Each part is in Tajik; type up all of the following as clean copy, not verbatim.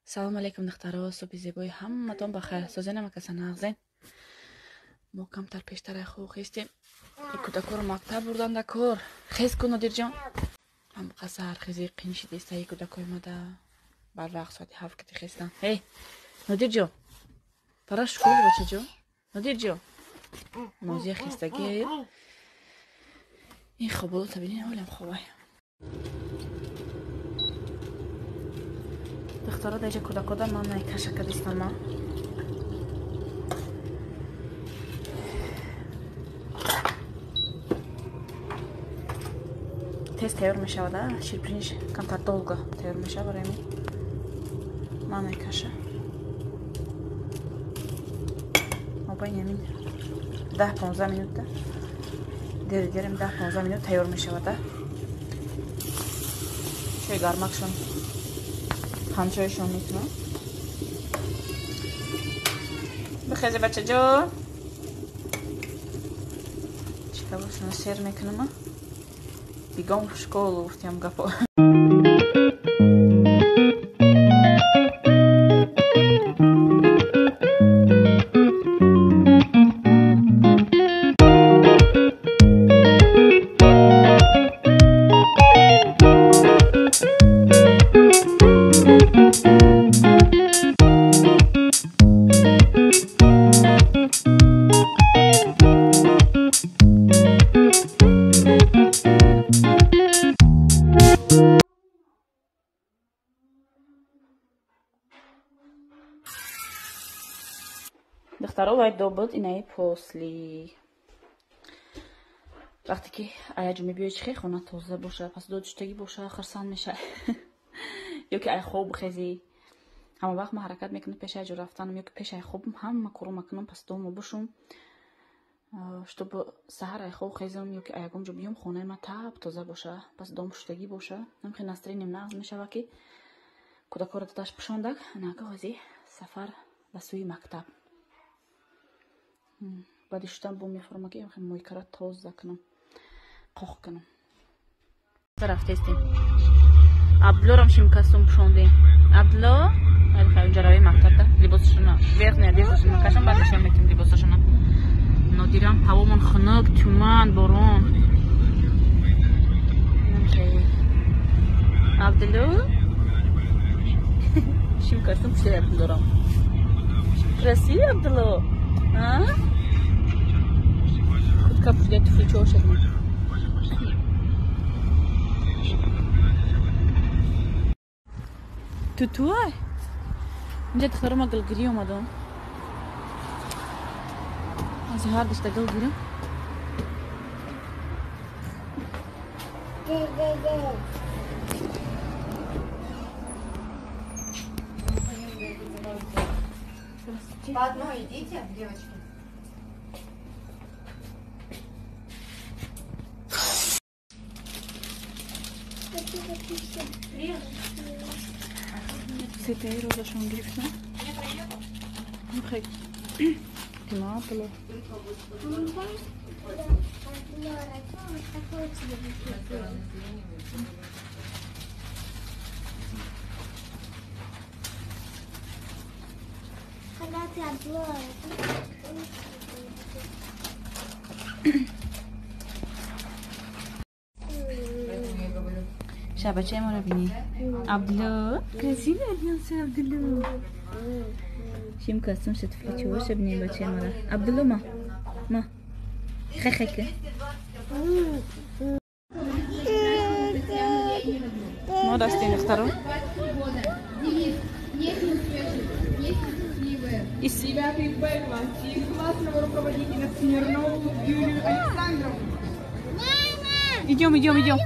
Салом алейкум, духтаро, субҳи зебои ҳаматон ба хайр. Созена макаса нағзен. Мо камтар пештар хоб хестем. Кӯдакоро мактаб бурдан да кор. Хез кун, Нодирҷон. Ҳам қасар хези қин шидеста кӯдакои мада барвақт соати 7 кати хестан. Эй, Нодирҷон. Пора школу, бачаҷон. Нодирҷон. Нозия хестагӣ. Ин хоболо табинин, ҳолам хобай. Духтаро, даҷа кӯдакода ман найкаша кадистама. Тез тайёр мешавада, ширпиринж камтар долго тайёр мешава, барои ман найкаша. Мобайни ҳамин 10-15 минута дери дерем 10-15 минут тайёр мешавада. Чой гармакшон ҳамчояшон мекунам. Бихезе, бачаҷон. Чикабошона сер мекунам. Бегом в школу, гуфтям гапо. Духтаро, вай добуд инаи посли. Вақте ки аяҷо мебиёи, чихе хона тоза боша, пас додшудагӣ боша, хурсанд меша. Ё ки ай хоб хези. Ҳама вақт ман ҳаракат мекунам пеш ай ҷо рафтанам, ё ки пеш ай хобам ҳама коро макунам, пас дома бошум, чтобы саҳар ай хоб хезам, ё ки ай ягон ҷо биём, хонаи ман тап тоза боша, пас дом шудагӣ боша. Ҳамхе настроениям нағз мешава, ки кӯдакҳоро дадаш пӯшондак, нака ҳози сафар ба сӯи мактаб. Баъди шудан бо мефурмам, ки мойкара тоза кунам, қоқ кунам. Рафтестем. Абдуллорам шимкастум пӯшондем. Абдулло, унҷа равем мактабда, либосашона, верхняя одеждашона кашам, баъд нишон метем либосашона. Нодирам ҳавомон хунук, туман, борон. Абдулло шимкастум пӯшида Абдуллорам. Красивый Абдулло. А? Кутка пушида туфли чошад. Тутуай. Инҷа духтаро ма гулгирӣ омадам. Аз ҳар дашта гул гирам. По одной идите, девочки. Сетаи розашон гирифтам. Было. Шабачаи моро бинӣ. Абдулло, красивый оделся Абдулло. Шим костюм шед фличо бинӣ бачаи моро. Абдулло ма. Ма. Хе-хе. Мо растем, духтаро. Девятый Б класс и классного руководителя Смирнову Юлию Александровну. Идем, идем, идем.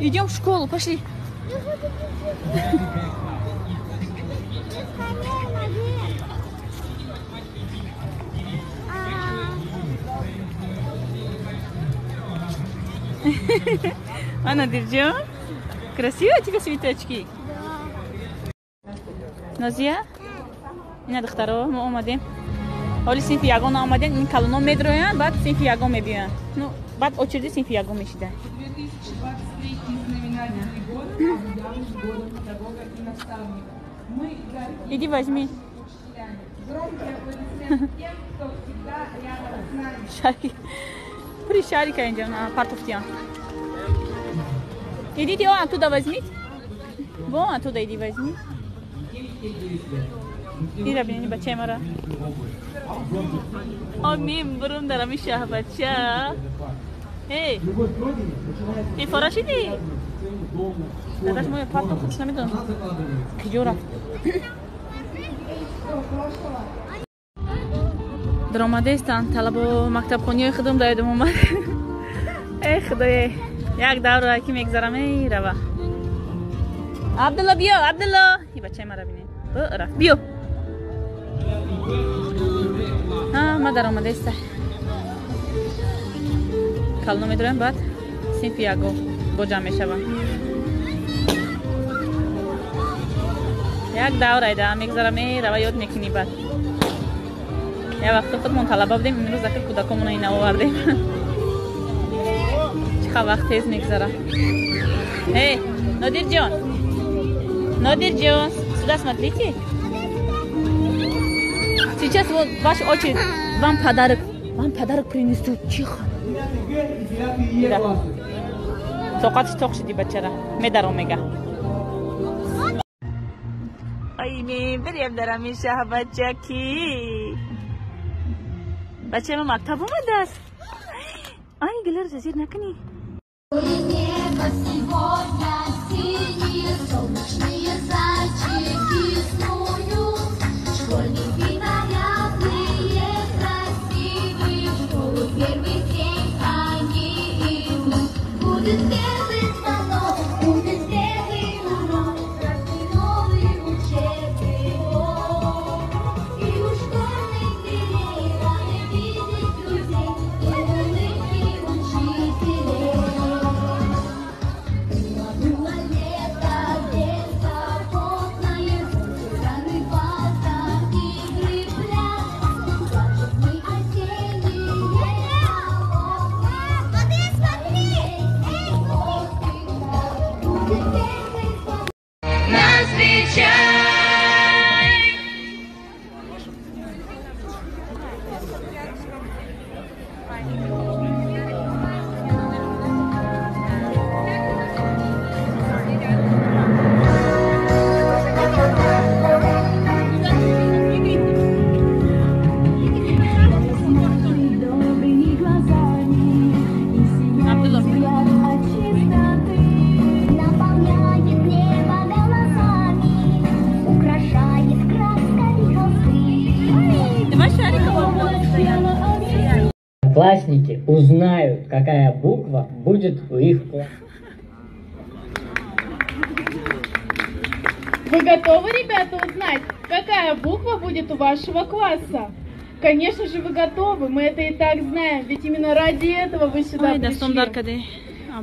Идем в школу, пошли. А, Надирджон, красиво у тебя цветочки? Да. Назия? Ина духтаро, мо омадем. Ҳоли синфи ягон омадем, ин калоно медроянд, баъд синфи ягон мебиёянд. Ну, баъд очереди синфи ягон мешида. 2023 знаменательный год объявлен годом педагога и наставника. Иди возьми. Шарик. При шарика инҷа партофтиям. Идите, он оттуда возьмите. Вон оттуда иди возьми. Ира бинени бачаи мара. О, мим бурум дарами шаҳбача. Эй, эй, фора шиди? Дадаш моя партофт, худш намедонам. Киҷо рафт? Даромадаистанд талабо мактабхониҳои худам дар ёдам омад. Эй худое, як давра ки мегзарам, эй рава. Абдулло биё, Абдулло. И бачаи мара бинед. Рафт. Биё. Ма даромадаиста. Кално медорем, баъд синфи яго бо ҷамъ мешавам. Як давра айда мегзарам, эй рава, ёд мекунӣ баъд. Я вақти худмон талаба будем, имрӯз ака кӯдакомона ина овардем. Чӣ қа вақт тез мегзара. Эй, Нодирҷон, Нодирҷон, сюда смотрите. Сейчас вот ваша очередь, вам подарок принесу. Тихо. Тоқатш тоқ шуди бачара, медаром мега. Ай, мебарем дарам ин шаҳбачаки. Бачаи ма мактаб омадааст. Ай, гуларо зазир накунӣ. Классники узнают, какая буква будет у их класса. Вы готовы, ребята, узнать, какая буква будет у вашего класса? Конечно же, вы готовы, мы это и так знаем, ведь именно ради этого вы сюда пришли.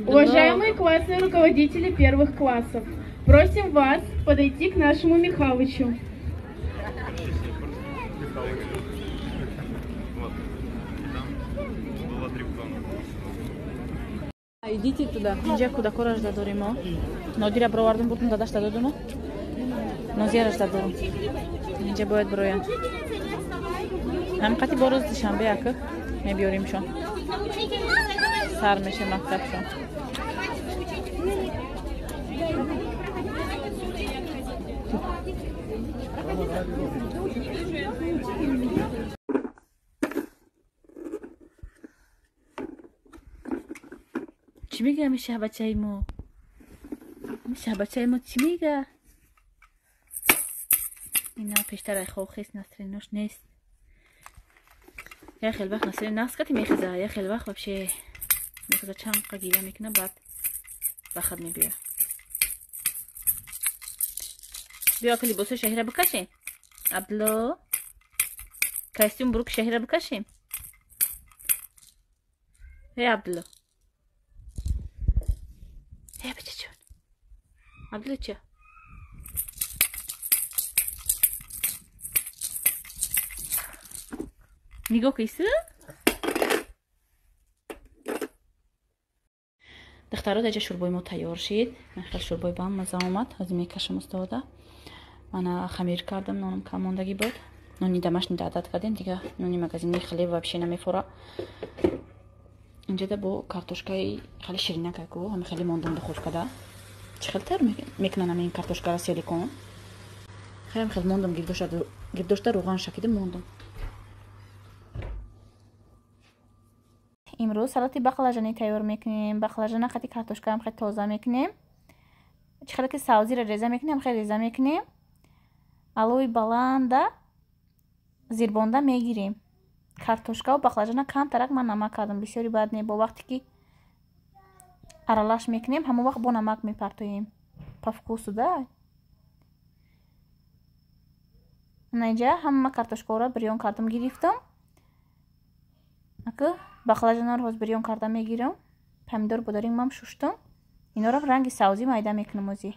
Уважаемые классные руководители первых классов, просим вас подойти к нашему Михалычу. Идите туда. Инҷа кӯдакҳоро ажда дорем мо. Нодира бировардем, бурдум дадашта додумо. Нозияро ажда дорум. Инҷа бояд бироянд. Ҳамин қати бо рӯз душанбе ака мебиёримшон. Сар меша мактабшон. Чӣ мега ами шаҳбачаи мо? Ами шаҳбачаи мо чӣ мега? Ина пештар ай хоб хест, настроениаш нест. Я хел вақт настроение нақс кати мехеза, я хел вақт вообще мехеза, чанд қа гиря мекуна, баъд ба хад мебиёя. Биё ака либосҳои шаҳира бикашем. Абдулло, костюм буруки шаҳира бикашем. Эй Абдулло. Эй, бачаҷон. Абдулло ча? Нигоҳ киси? Духтаро, даҷа шӯрбои мо тайёр шид. Хел шӯрбои ба маза омад. Ҳозир мекашам устода. Мана хамир кардам, нонам кам мондагӣ буд. Нони домашний адад кардем, дига нони магазини хлеб вообще намефора. Инҷода бо картошкаи хеле ширинак аку, ҳами хеле мондам духовкада. Чӣ хел тайёр мекунан ҳамин картошкаро селикон? Хеле хел мондам, гирдошта руған шакида мондам. Имрӯз салати бақлажанӣ тайёр мекунем. Бақлажана хати картошкаам хеле тоза мекунем. Чӣ хеле ки савзиро реза мекунем, хеле реза мекунем. Алови баланда зирбонда мегирем. Картошкаву бақлажана камтарак ман намак кардам, бисёри бад не. Бо вақте ки аралаш мекунем, ҳамон вақт бо намак мепартоем. По вкусу, да? Наинҷа ҳама картошкаро бирён кардам, гирифтам. Ака бақлажанаро ҳоз бирён карда мегирам. Помидор бодаринг мам шуштам. Инора ранги савзӣ майда мекунам озӣ.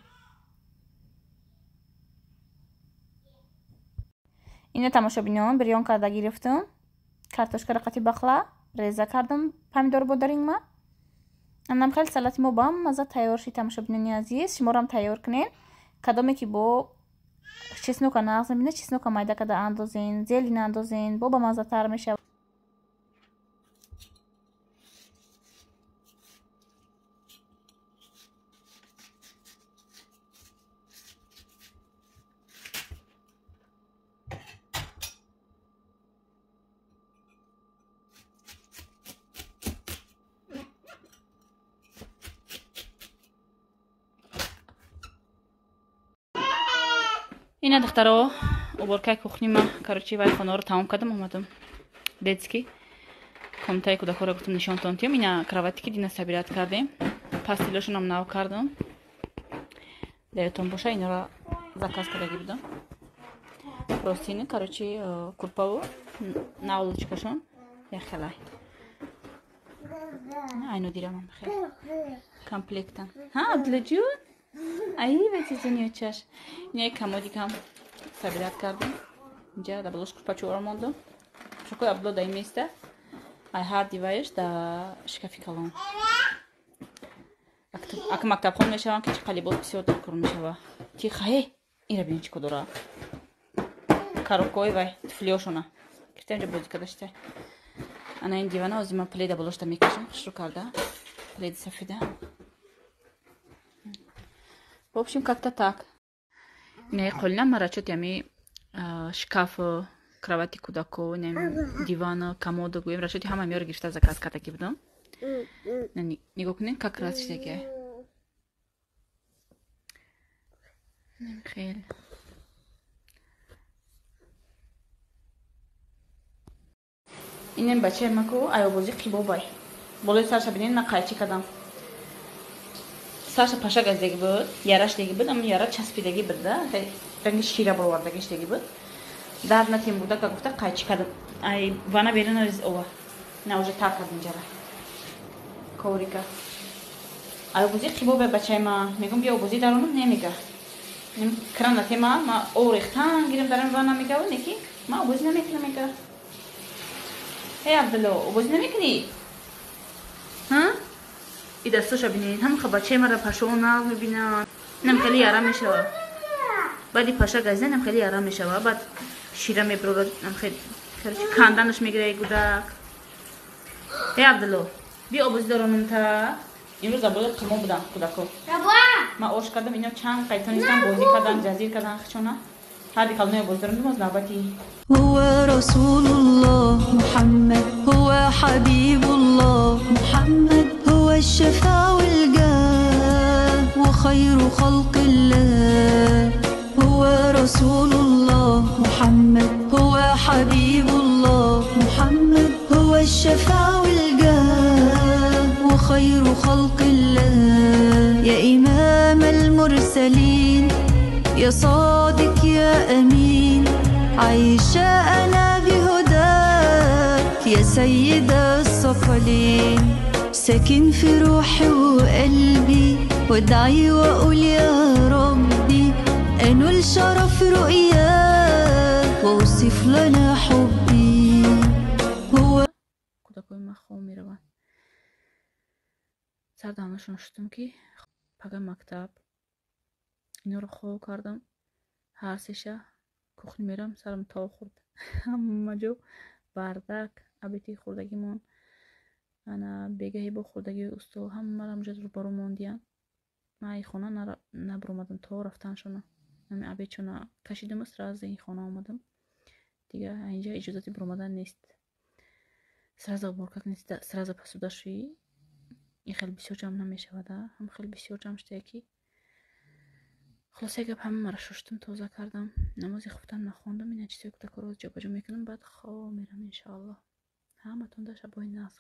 Ино тамошобинон бирён карда гирифтам. Картошкаро қати бақла реза кардам, помидор бодаринг ма. Анам хеле салати мо ба маза тайёр шид, тамошобинони азиз. Шуморам тайёр кунед. Кадоме ки бо чеснока нағз мебинед, чеснока майда карда андозен, зелень андозен, бо ба маззатар мешавад. Ина духтаро, уборкаи кухни ма, короче, вай хонаро тамом кардам, омадам детский комнатаи кӯдакҳоро гуфтам нишонтон тиём. Ина кровати ки дина собирать кардем, пастилошонам нав кардам. Даётон боша, инора заказ кардагӣ будам. Простыни, короче, курпаву наволочкашон яхелай. Айно дирамам хел комплектан. Ҳа, Абдуллоҷон? Ай, бачаҷони очаш. Ина як комодикам собирать кардам. Инҷа дар болош курпачаҳоро мондам. Шокои Абдулло дар ин места. Ай ҳар диваеш дар шкафи калон. Ака мактабхон мешавам, ки чӣ қа либос бисёр дар кор мешава. Тиха, э, инра бинед чӣ ко дора. Коробкаҳои вай, туфлиҳошона. Гирифта инҷа бозӣ карда шитай. Ана ин дивана ҳозир ман пледа болошта мекашам, хушрӯ карда. Пледи сафеда. В общем, как-то так. Не, қолина марачот ями шкаф, кровати кӯдако, дивана, комода гӯем, расчоти ҳама миёро гирифта заказ кардагӣ будам. Нигоҳ кунед, как раз чизеке. Хеле. Инем бачаи маку аёбозӣ қибобай. Болои сарша бинед, ман қайчӣ кардам. Сарша паша газдагӣ буд, ярашдагӣ буд, аммо яра часпидагӣ буд, да? Ранги шира баровардагиштагӣ буд. Дард натем буда, ка гуфта қайчӣ кардам. Ай вана берун рез ова. На уже тар кардам ҷара. Коврика. Аёбозӣ қибобай бачаи ма. Мегӯм биё обозӣ даронам, намега. Кран натема, ма об рехтан гирам дарон вана мегава, неки ма обозӣ намекунам мега. Эй Абдулло, обозӣ намекунӣ? Ҳа? И дастоша бинед, ҳам бачаи мара пашоо нағз мебинад. Инам хеле яра мешава. Баъди паша газидан инам хеле яра мешава. Баъд шира мебирорад, инам хеле короче канданаш мегира эй гудак. Эй Абдулло, биё обозӣ даронам та. Имрӯз абои қимо будам кӯдако. Ман ош кардам, ино чанд қайтонистан бозӣ кардан, ҷазир кардан хичона. ҳарди калони обозӣ даронам, боз навбати. هو رسول الله محمد، هو حبيب الله محمد، هو الشفاع والجاه وخير خلق الله. هو رسول الله محمد، هو حبيب الله محمد، هو الشفاع والجاه وخير خلق الله. يا إمام المرسلين، يا صادق يا أمين، عايشة أنا بهداك يا سيد الثقلين. ساكن في روحي وقلبي، وادعي وأقول يا ربي أنول شرف رؤياك واوصف لنا حبي. هو кӯдакои ман хоб мераванд. Сар даҳонашон шудам ки пага мактаб. Инора хоб кардам. Ҳар сеша кухня мерам, сарам то хӯрд, ҳама ҷо бардак. Обед и хӯрдагимон, ана бегаҳи бо хӯрдагии усто, ҳамаро ҳамҷо рӯбарӯ мондиян. Ман ин хона набаромадам то рафтаншона. Ҳами обед шона кашидаму сразу ин хона омадам. Дига инҷа иҷозати баромадан нест. Сразу уборка кунӣ, сразу посуда шӯӣ. Ин хеле бисёр ҷамъ намешавад, ҳам хеле бисёр ҷамъ шудая, ки хулоса гап, ҳамаро шуштум, тоза кардам, намози хуфтан нахондам. Ина чизои кӯдакҳоро ҷобаҷо мекунам, баъд хоб мерам, иншоаллоҳ. Ҳаматон да шабои нағз.